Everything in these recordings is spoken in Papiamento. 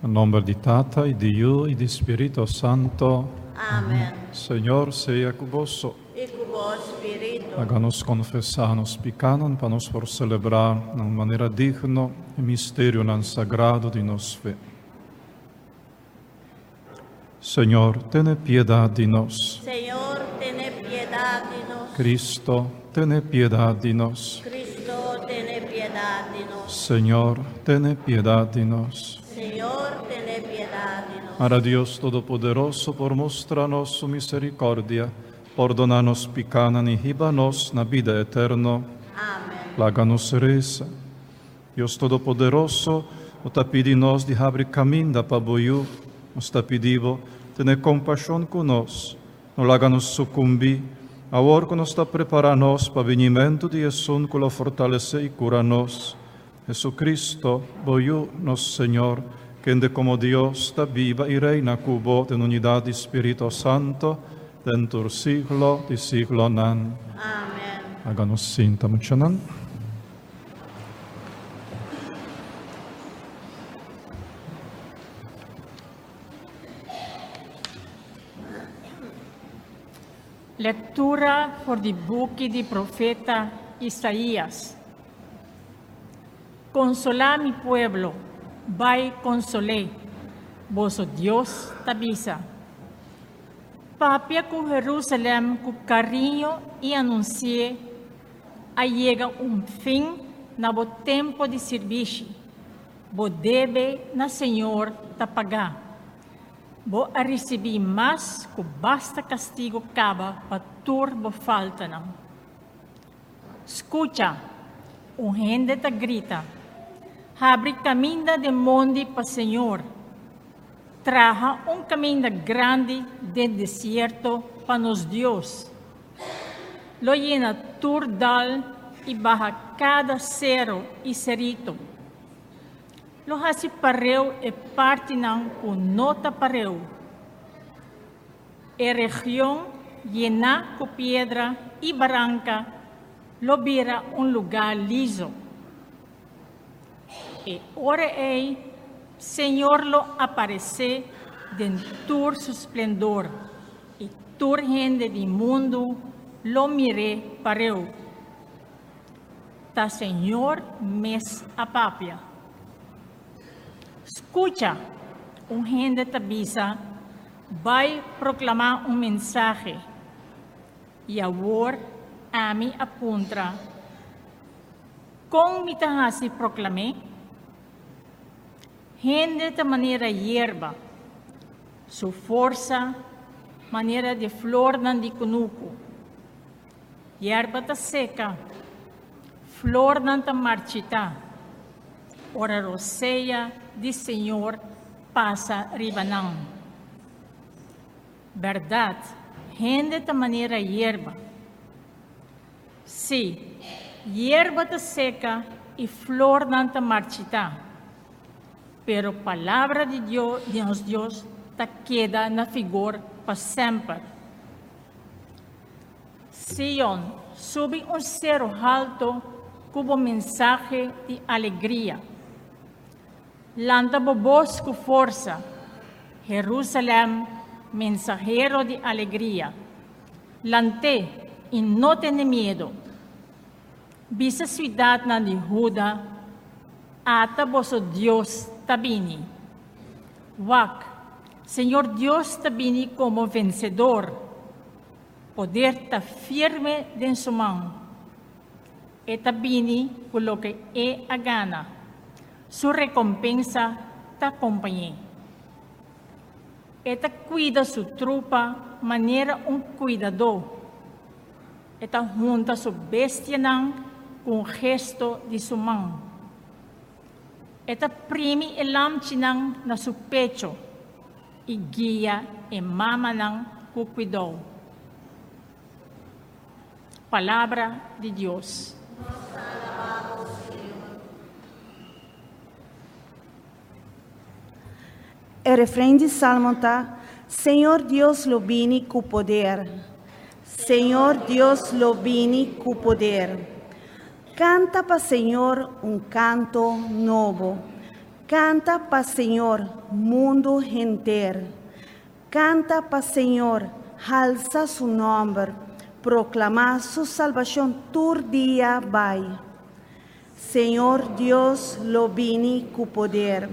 Na nomber di Tata y di Yu y di Spirito Santo. Amen. Señor sea cu boso. I ku bo spiritu. Laga nos confesa nos picanan pa nos por celebra na un manera digno e misterionan sagrado di nos fe. Señor, tene piedad di nos. Señor, tene piedat di nos. Cristo, tene piedad di nos. Cristo, tene piedat di nos. Señor, tene piedad di nos. Señor, tene piedat di nos. Ara Dios Todopoderoso por mustra nos su misericordia, pordona nos picanan y hiba nos na bida eterno. Amen. Laga nos resa. Dios Todopoderoso, Bo ta pidi nos di habri caminda pa Bo Yu. Nos ta pidi Bo, tene compasion cu nos. No laga nos sucumbi, awor cu nos ta prepara nos pa binimento di Esun cu lo fortalece y cura nos. Jesucristo, Bo Yu, nos Señor, kende como Dios ta biba y reina cu Bo den unidad di Spirito Santo, den tur siglo di siglonan. Amen. Laga nos sinta, muchanan. Lectura for di buki di profeta Isaías. Consolá mi pueblo, bai consol'é, boso Dios ta bisa. Papia cu Jerusalem cu cariño i anunci'é A yega un fin na bo tempo di sirbishi. Bo debe na Señor ta pagá. Bo a risibí mas ku basta kastigu kaba pa tur bo faltanan. Skucha! Un hende ta grita, Habri kaminda den mondi pa Señor! Traha un kaminda grandi den desierto pa nos Dios! Lo yena tur dal i baha kada sero i serito. Lo hasi pareu e partinan ku no ta pareu. E region yená ku piedra i baranka lo bira un lugá liso. E ora ei Señor lo aparesé den tur su splendor i tur hende di mundu lo mir'é pareu. Ta Señor mes a papia. Skucha! Un hende ta bisa, Bai proklamá un mensahe. I awor ami a puntra, Kon mi ta hasi proklam'é? Hende ta manera yerba, su forsa manera di flornan di kunuku. Yerba ta seka, flornan ta marchitá, ora rosea di Señor pasa riba nan. Bèrdat, hende ta manera yerba. Sí, yerba ta seka i flornan ta marchitá, pero palabra di Dios, di nos Dios, ta keda na figor pa semper. Sion, subi un seru haltu ku bo mensahe di alegria. Lanta bo bos ku forsa, Herusalèm, mensahero di alegria. Lant'é i no tene miedu. Bisa siudatnan di Huda, Ata boso Dios ta bini. Wak, Señor Dios ta bini komo vensedor. Poder ta firme den su man. E ta bini ku loke e a gana. Su rekompensa ta kompañ'é. E ta kuida su trupa manera un kuidadó. E ta hunta su bestianan ku un gesto di su man. E ta primi e lamchinan na su pecho i guia e mamanan ku kuidou. Palabra di Dios. Nos ta alabá bo, Señor. E refrein di Salmo ta, Señor Dios lo bini ku poder. Señor Dios lo bini ku poder. Kanta pa Señor un kanto nobo. Kanta pa Señor, mundu henter. Kanta pa Señor, halsa su nòmber, proklamá su salbashon tur dia bai. Señor Dios lo bini ku poder.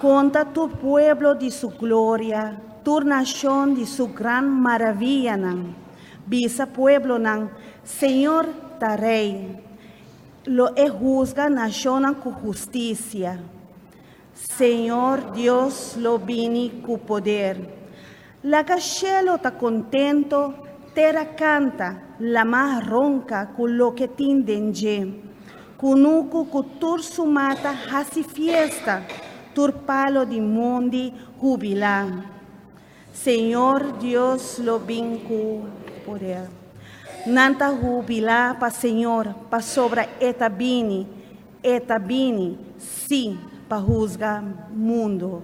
Konta tur pueblo di su gloria, tur nashon di su gran maravianan. Bisa pueblonan, Señor ta Rei. Lo e husga nashonnan ku hustisia. Señor Dios lo bini ku poder. Laga shelu ta kontentu, tera kanta, lamá ronka ku loke tin den dje. Kunuku ku tur su mata hasi fiesta, tur palo di mondi hubilá. Señor Dios lo bin ku poder. Nan ta hubilá pa Señor, pasobra e ta bini, e ta bini, sí, pa husga mundu.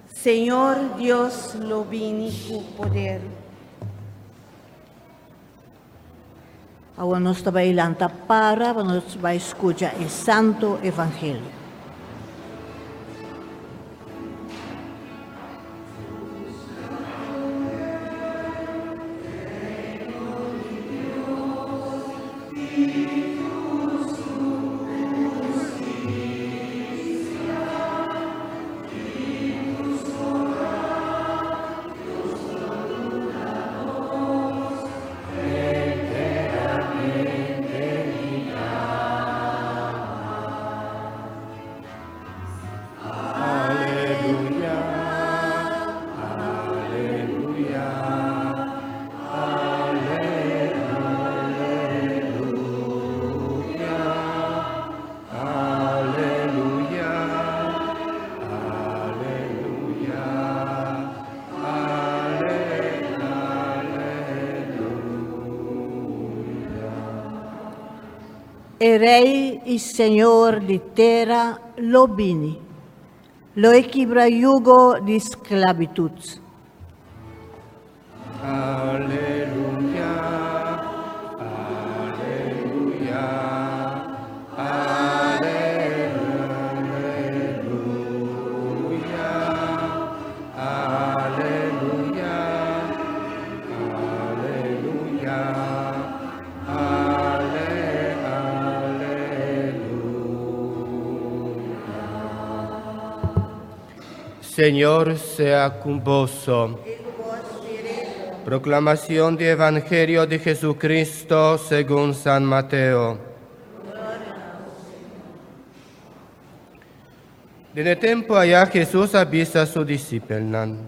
Señor Dios lo bini ku poder. Awor nos ta bai lanta para pa nos bai skucha e Santo Evangelio. E Rei i Señor di tera lo bini, lo e kibra yugo di sklabitut. Aleluya, aleluya, aleluya, aleluya, aleluya, ale, aleluya. Señor sea con boso. Proclamación del Evangelio de Jesucristo según San Mateo. Den e tempo aya Jesús a bisa su disipelnan,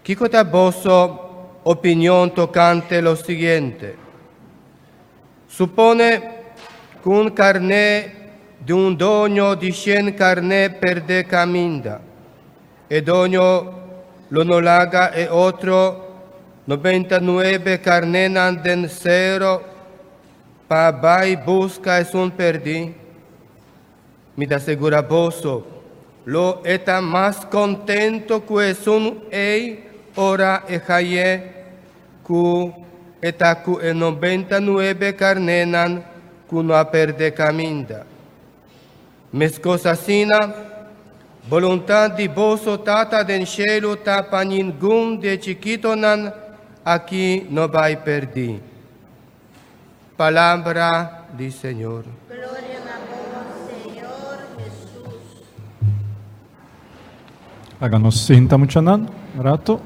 Kiko ta boso opinion tokante lo siguiente? Supone ku un karné di un doño di shen karné pèrdè kaminda. E doño lo no laga e otro 99 karnénan den sero pa bai buska esun pèrdí? Mi ta sigurá boso, lo e ta mas kontentu ku esun ei ora e hañ'é ku e ta ku e 99 karnénan ku no a pèrdè kaminda. Meskos asina, boluntat di boso Tata den shelu ta pa ningun di e chikitonan aki no bai pèrdí. Palabra di Señor. Gloria na bo, Señor Hesus. Laga nos sinta muchanan un rato.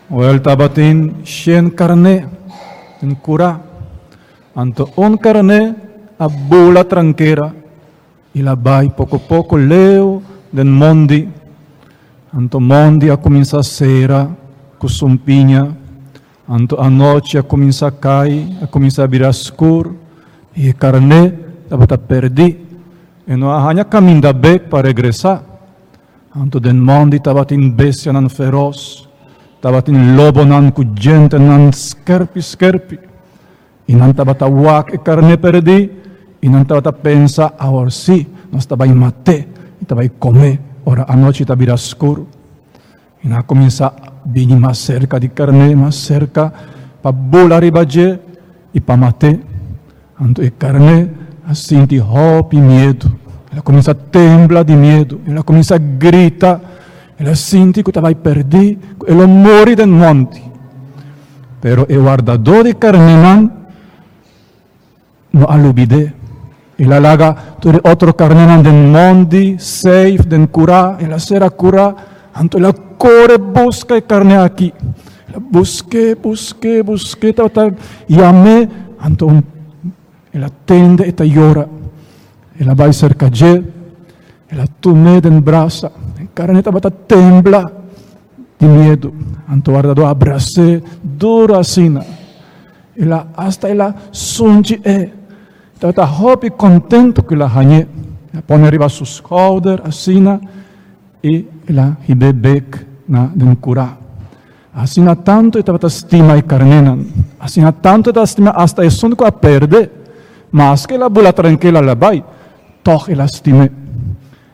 Wel tabatin shen karné den kurá. Anto un karné a bula trankera i la bai poko poko leu den mondi. Anto mondi a kuminsá sera ku sumpiña. Anto anochi a kuminsá kai, a kuminsá bira skur, i e karné tabata pèrdí. E no a haña kaminda bèk pa regresá. Anto den mondi tabatin bestianan feros, tabatin lobonan ku djentenan skerpi skerpi. I nan tabata wak e karné pèrdí, i nan tabata pensa, Awor sí, nos ta bai mat'é i ta bai kom'é ora anochi ta bira skur. I nan a kuminsá bini mas serka di karné, mas serka, pa bula riba dje i pa mat'é. Anto e karné a sinti hopi miedu. El a kuminsá tembla di miedu, el a kuminsá grita, el a sinti ku ta bai pèrdí, ku e lo muri den monti. Pero e wardadó di karnénan no a lubid'é. El a laga tur e otro karnénan den mondi, safe, den kurá. El a sera kurá, anto el a kore buska e karné aki. El a busk'é, busk'é, busk'é, tabata yam'é, anto un el a tende e ta yora. El a bai serka dje, el a tum'é den brasa. E karné tabata tembla di miedu. Anto wardadó a bras'é duru asina. El a hasta el a sunchi e. Tabata hopi kontentu ku el a hañ'é. El a pone riba su skouder asina i el a hib'é bek na den kurá. Asina tantu e tabata stima e karnénan. Asina tantu e tabata stima hasta esun ku a pèrdè. Maske el a bula trankil al a bai, tòg el a stim'é.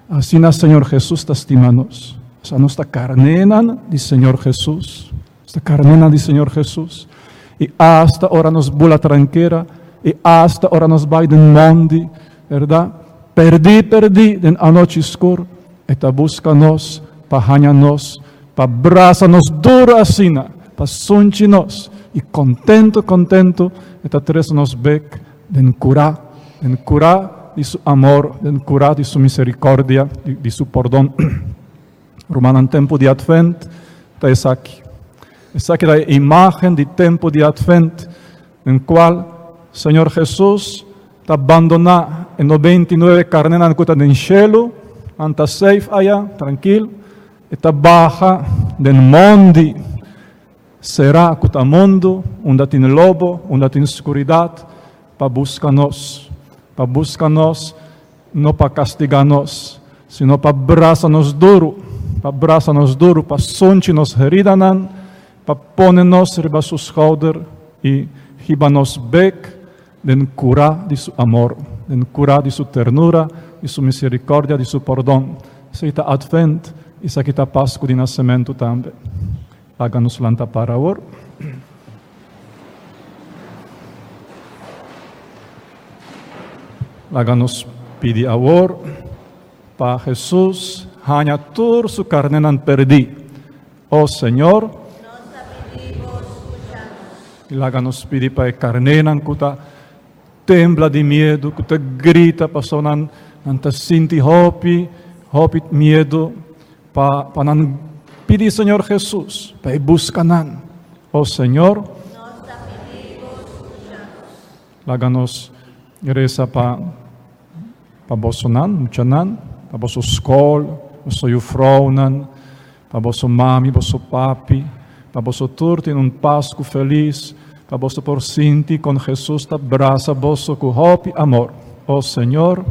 Asina Señor Hesus ta stima nos. Sa nos ta karnénan di Señor Hesus. Nos ta karnénan di Señor Hesus. I asta ora nos bula trankera, i asta ora nos bai den mondi, bèrdat? Pèrdí, pèrdí den anochi skur, e ta buska nos pa haña nos, pa brasa nos duru asina, pa sunchi nos, i kontentu, kontentu e ta trese nos bek den kurá, den kurá di su amor, den kurá di su miserikòrdia, di su pordon. Rumannan, tempu di Atvènt ta esaki. Esaki ta e imágen di tempu di Atvènt den kual Señor Hesus ta bandoná e 99 karnénan ku ta den shelu, nan ta safe aya, trankil, e ta baha den mondi será ku ta mundu, unda tin lobo, unda tin skuridat, pa buska nos, pa buska nos. No pa kastigá nos, sino pa brasa nos duru, pa brasa nos duru, pa sunchi nos heridanan, pa pone nos riba su skouder i hiba nos bek den kurá di su amor, den kurá di su ternura, di su miserikòrdia, di su pordon. Esei ta Atvènt, i esaki ta Pasku di Nasementu tambe. Laga nos lanta para awor. Laga nos pidi awor pa Hesus haña tur su karnénan perdí. O Señor, i laga nos pidi pa e karnénan ku ta tembla di miedu, ku ta grita pasobra nan nan ta sinti hopi, hopi miedu, pa pa nan pidi Señor Hesus pa e buska nan. O Señor, Laga nos resa pa pa bosonan, muchanan, pa boso skol, boso yufrounan, pa boso mami, boso papi, pa boso tur tin un Pasku felis, pa boso por sinti kon Hesus ta brasa boso ku hopi amor. O Señor,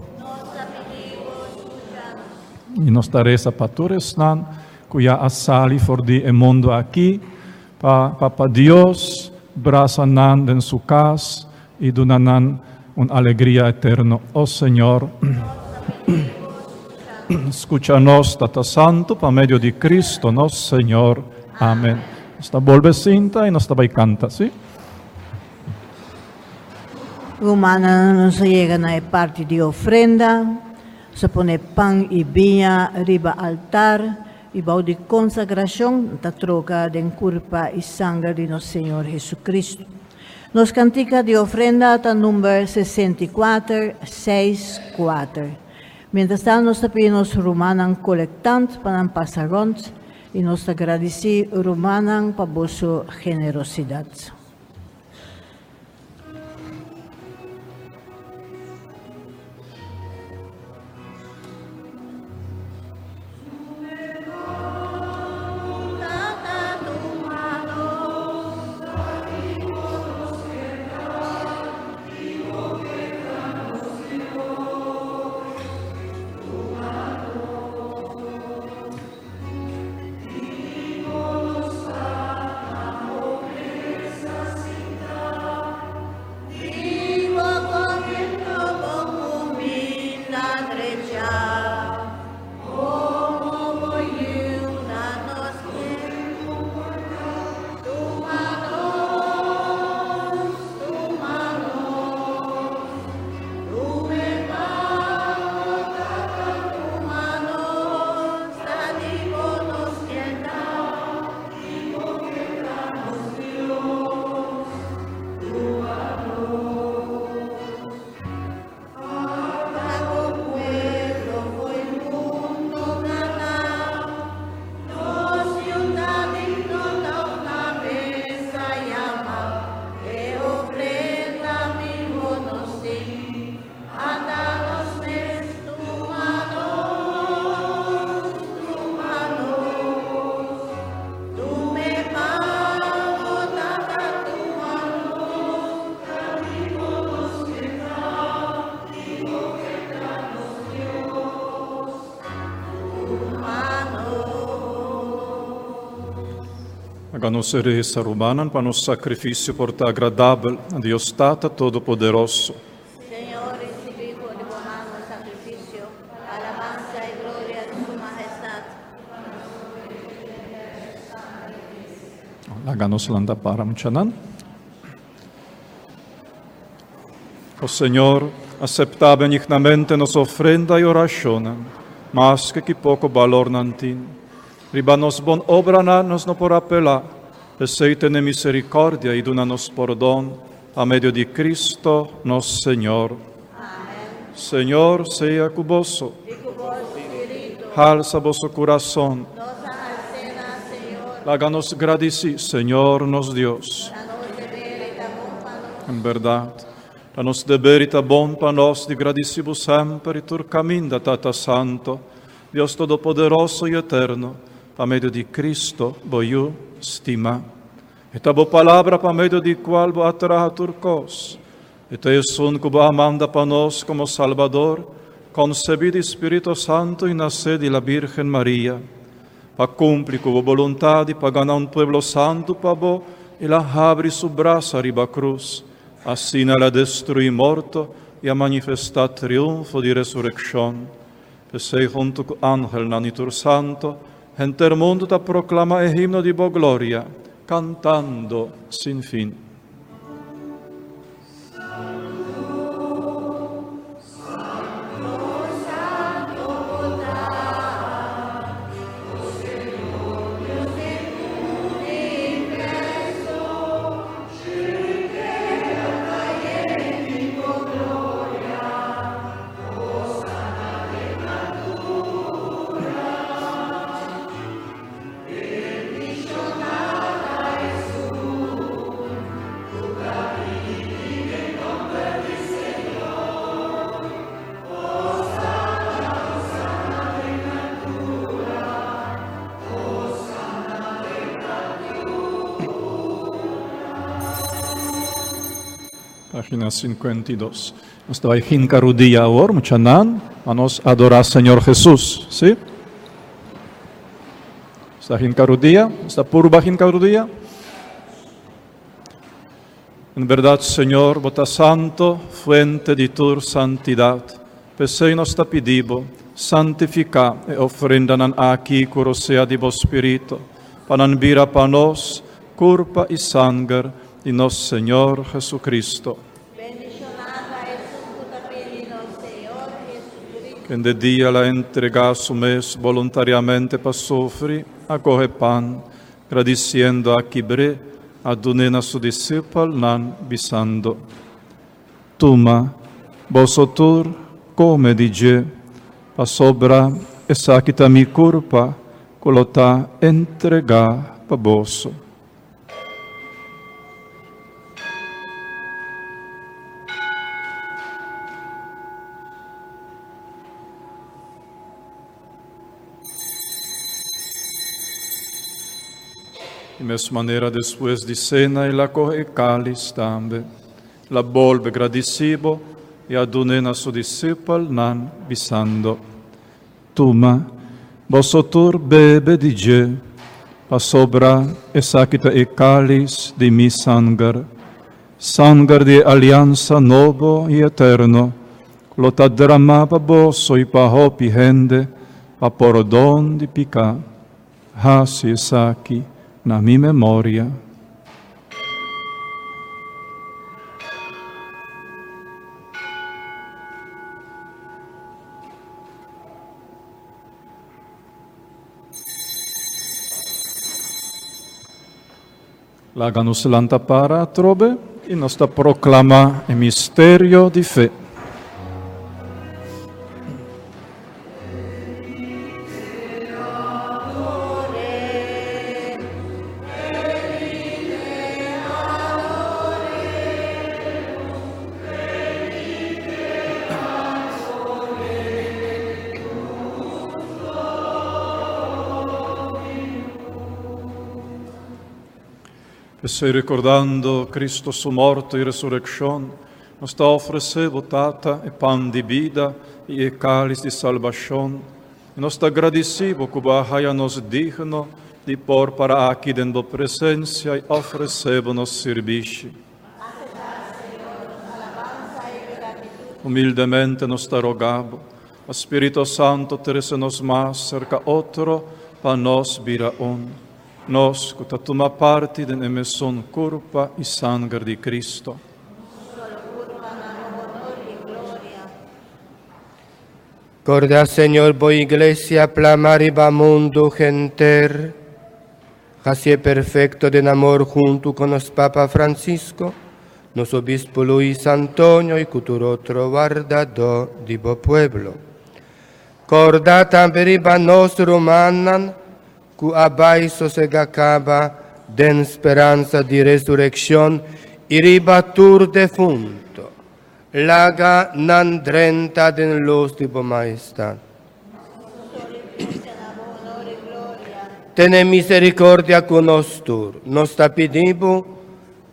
i nos ta resa pa tur esnan ku ya a sali for di e mundu aki, Pa Papa Dios brasa nan den su cas y duna nan un alegria eterno. O Señor, scucha nos, Tata Santo, pa medio di Cristo nos Señor. Amen. Nos ta bolbe sinta y nos ta bay canta, si? Rumannan, nos a yega na e parti di ofrenda. Nos a pone pan y biña riba altar. I bou di konsagrashon ta troka den kurpa i sanger di nos Señor Jesucristo. Nos kantika di ofrenda ta number 64, seis, kuater. Mientrastantu nos ta pidi nos rumannan kolektant pa nan pasa rònt i nos ta gradisí rumannan pa boso generosidat. Laga nos resa, rumannan, pa nos sakrifisio por ta agradabel na Dios Tata Todopoderoso. Señor, risibí for di bo man nos sakrifisio, pa alabansa i gloria di su Mahestat. Laga nos lanta para, muchanan. O Señor, aseptá benignamente nos ofrenda i orashonnan, maske ki poko balor nan tin. Riba nos bon obranan nos no por apelá, p'esei tene miserikòrdia i duna nos pordon pa medio di Cristo nos Señor. Señor sea ku boso. Halsa boso kurason. Laga nos gradisí Señor nos Dios. En bèrdat, ta nos deber i ta bon pa nos di gradisí bo semper i tur kaminda, Tata Santo, Dios Todopoderoso i Eterno, pa medio di Cristo, bo Yu stimá. E ta bo Palabra pa medio di cual bo a traha tur cos. E ta esun cu bo a manda pa nos como Salbador, concebí di Spirito Santo i nacé di la Virgen Maria, pa cumpli cu bo boluntad i pa gana un pueblo santu pa bo, el a habri su brasa riba cruz. Asina el a destruí morto i a manifestá triunfo di resureccion. P'esei huntu ku angelnan i tur santo, henter mundu ta proklama e himno di bo gloria, kantando sin fin. Página 52. Nos ta bai hinka rudia awor, muchanan, pa nos adorá Señor Jesús, sí? Nos ta hinka rudia, nos ta purba hinka rudia. En berdad, Señor, bo ta santo, fuente di tur santidad. P'esei nos ta pidi bo, santifiká e ofrendanan aki ku rosea di bo Spiritu, pa nan bira pa nos kurpa i sanger di nos Señor Jesucristo. Bendishoná ta esun ku ta pidi nos Señor Jesucristo. Kende dia el a entregá su mes boluntariamente pa sufri, a kohe pan, gradisiendo a kibr'é, a dun'é na su disipelnan, bisando, Tuma, boso tur kome di dje, pasobra esaki ta mi kurpa ku lo ta entregá pa boso. Di mes manera despues di sena el a kohe e kalis tambe, el a bolbe gradisí bo i a dun'é na su disipelnan, bisando, Tuma, boso tur bebe di dje, pasobra esaki ta e kalis di mi sanger, sanger di e aliansa nobo i eterno, ku lo ta dramá pa boso i pa hopi hende pa pordon di piká. Hasi esaki na mi memoria. Laga nos lanta para atrobe i nos ta proklama e misterio di fe. P'esei, rekordando Cristo su morto i resurekshon, nos ta ofresé bo, Tata, e pan di bida i e kális di salbashon, i nos ta gradisí bo ku bo a haya nos digno di por para aki den bo presencia y ofrece bo nos sirbishi. Humildemente nos ta roga bo, pa Spirito Santo trece nos mas cerca otro pa nos bira un. Nos cu ta tuma parti den e mesun curpa y sanger di Cristo. Corda, Señor, bo iglesia plama riba mundo henter. Hacié perfecto den amor junto con nos Papa Francisco, nos Obispo Luis Antonio y cu tur otro wardador di bo pueblo. Corda tambe riba nos rumannan cu a bay sosega caba den speransa di resureccion y riba tur defunto. Laga nan drenta den luz di bo majestad. Tene misericordia cu nos tur. Nos ta pidi bo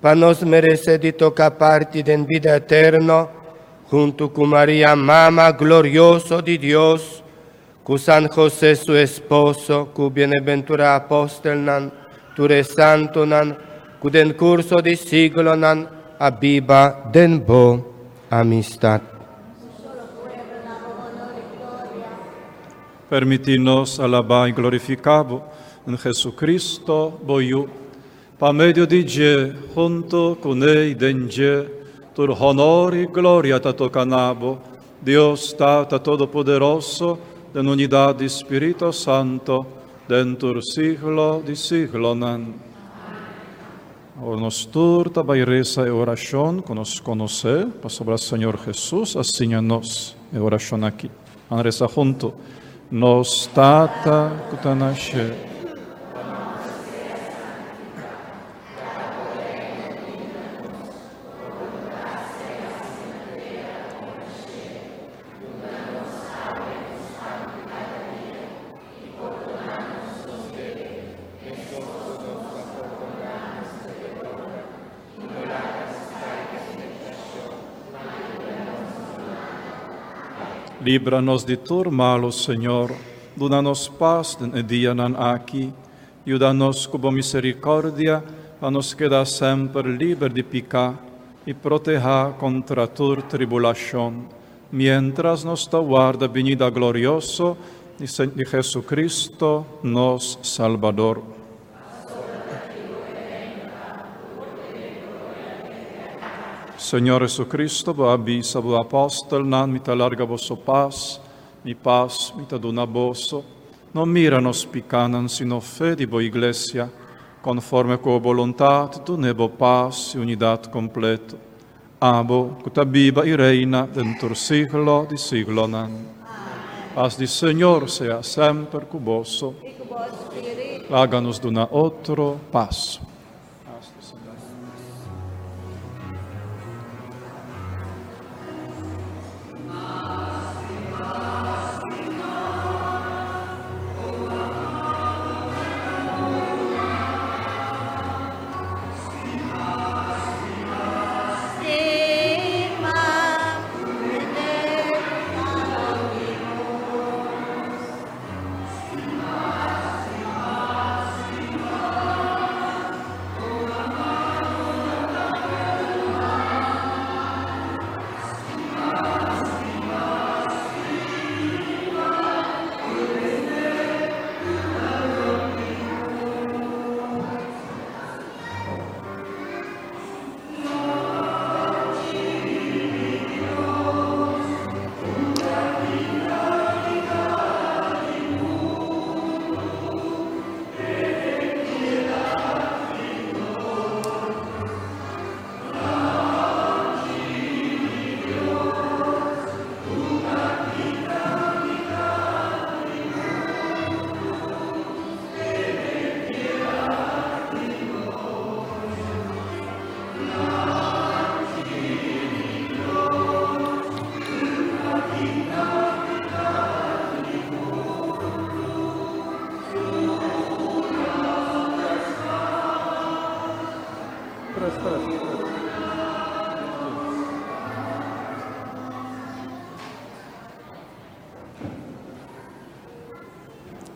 pa nos merece di toca parti den bida eterno hunto cu Maria, Mama glorioso di Dios, cu San José su esposo, cu bienaventura apostelnan, tur e santonan, cu den curso di siglonan a biba den bo amistad. Permiti nos alaba y glorifica bo en Jesucristo, bo Yu, pa medio di dje, hunto cu ne y den dje, tur honor y gloria ta toca na bo, Dios Tata Todopoderoso, den unidad di Spirito Santo, den tur siglo di siglonan. Awor nos tur ta bay reza e oracion cu nos conoce, pasobra Señor Jesus a siña nos e oracion aki. Ban reza hunto. Nos Tata cu ta na shelu. Libra nos di tur malo, Señor. Duna nos paz den e dianan aki. Yuda nos cu bo misericordia pa nos keda semper liber di pica y proteha contra tur tribulacion, mientras nos ta warda binida glorioso di Jesucristo, nos Salbador. Señor Jesucristo, bo a bisa bo apostelnan, mi ta larga boso paz, mi paz mi ta duna boso. No mira nos picanan, sino fe di bo Iglesia, conforme cu bo boluntad, dune bo paz y unidad completo. Abo, cu ta biba y reina den tur siglo di siglonan. Paz di Señor sea semper cu boso. Laga nos duna otro paz.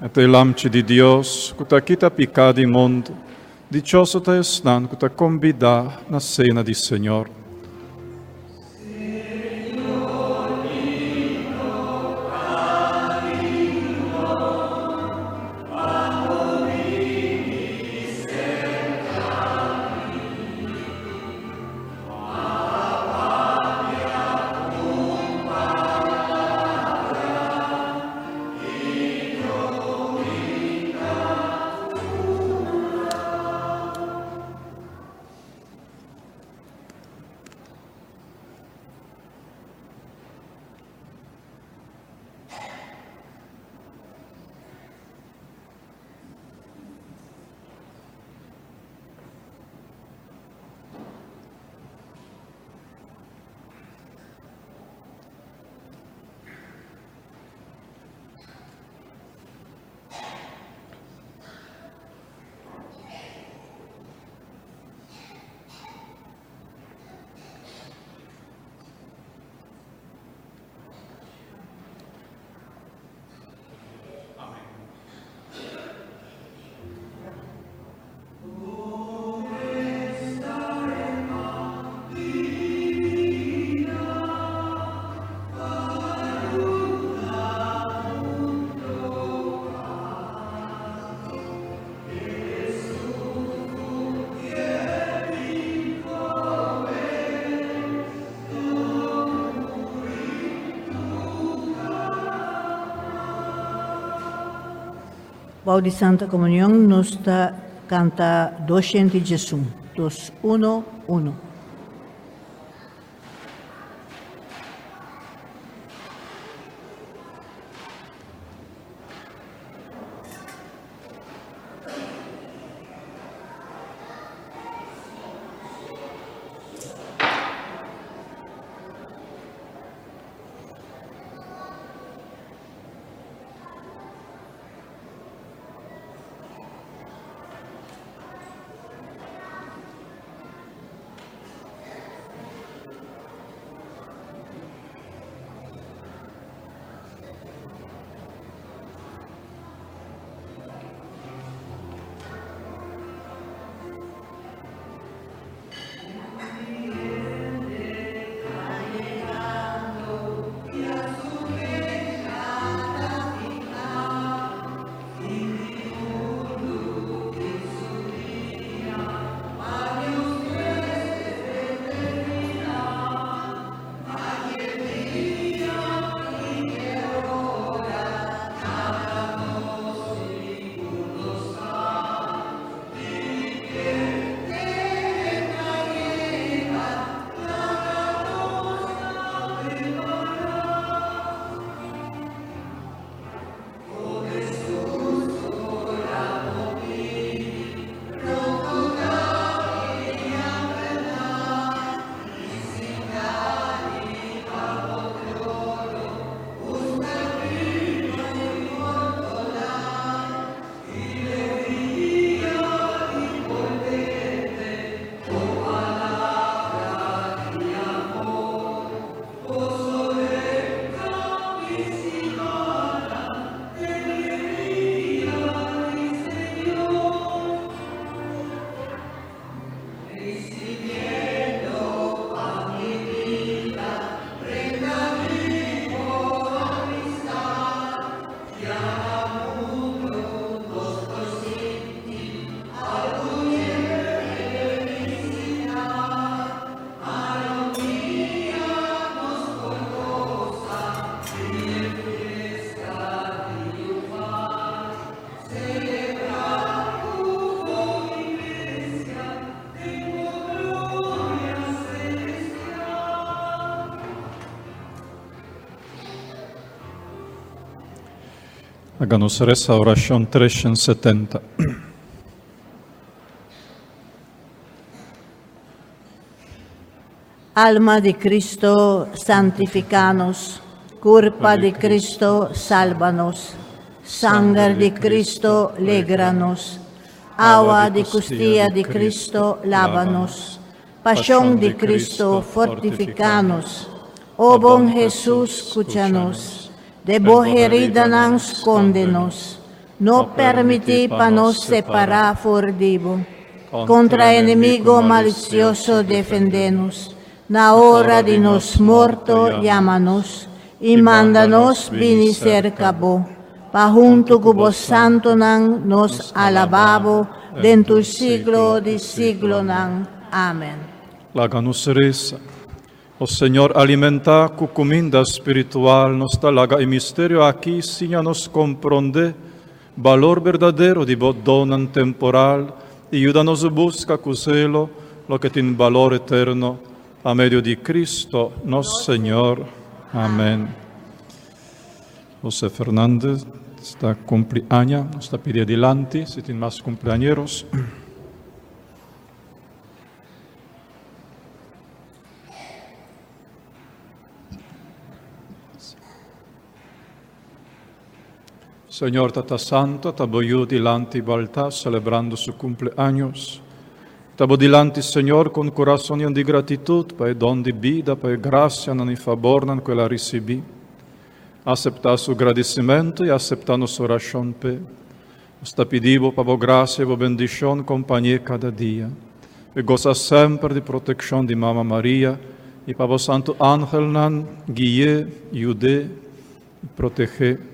E ta e Lamchi di Dios, ku ta kita piká di mundu. Dichoso ta esnan ku ta kombidá na sena di Señor. Bou di Santa Komunion nos ta kanta 211, 2, 1, 1. Laga nos resa orashon 370. Alma di Cristo, santifícanos. Curpa di Cristo, sálvanos. Sanger di Cristo, légranos. Agua di costilla di Cristo, lávanos. Pasión di Cristo, fortifícanos. O bon Jesús, escúchanos. De bo heridanan, escóndenos. No permití pa nos separá for di bo. Kontra enemigo malisioso defendé nos. Na ora di nos morto yama nos i manda nos bini serka bo, pa huntu ku bo santunan nos alabá bo den tur siglo di siglonan. Amen. Laga nos resa. O Señor, alimentá ku kuminda spiritual nos ta laga e misterio aki siña nos komprondé balor berdadero di bo donnan temporal i yuda nos buska ku zelo loke tin balor eterno, pa medio di Cristo nos Señor. Amén. José Fernández ta kumpli aña, nos ta pidi adilanti si tin mas kumpleañeros. Señor Tata Santo, ta bo yu dilanti bo altar celebrando su cumpleaños. Ta bo dilanti, Señor, cu un corazon yen di gratitud pa e don di bida, pa e gracianan y fabornan cu el a ricibi. Acepta su gradicimento y acepta nos oracion p'e. Nos ta pidi bo pa bo gracia y bo bendicion compañ'e cada dia. E goza semper di proteccion di Mama Maria y pa bo santo angelnan gui'e, yud'e y proteg'e.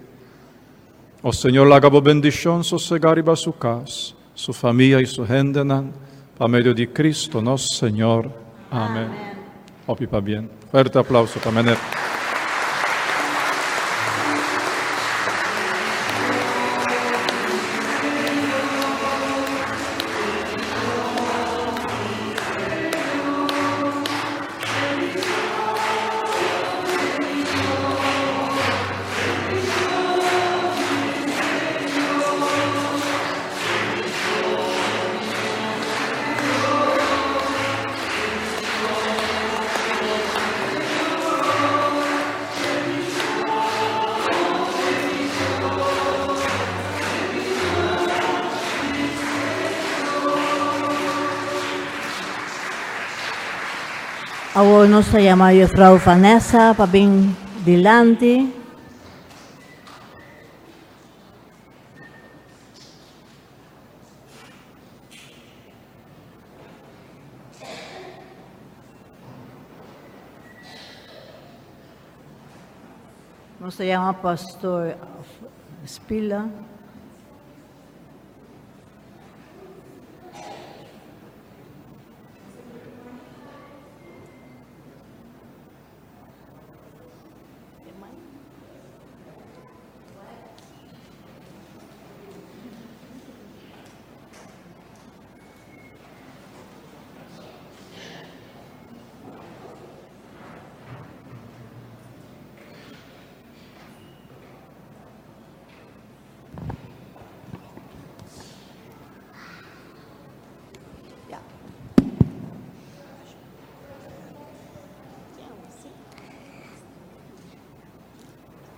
O Señor, laga bo bendicion sosega riba su cas, su famia y su hendenan, pa medio di Cristo nos Señor. Amen. Hopi pabien. Fuerte aplauso pa meneer. Awor nos ta yama Juffrouw Vanessa pa bin dilanti. Nos ta yama Pastor Spila.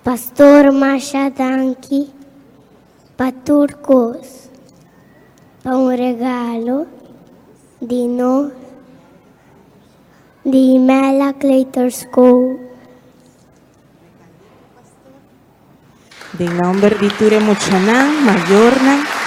Pastor masha danki pa tur kos, pa un regalo di nos di Mela Kleuterschool. Den nomber di tur e muchanan, mayornan.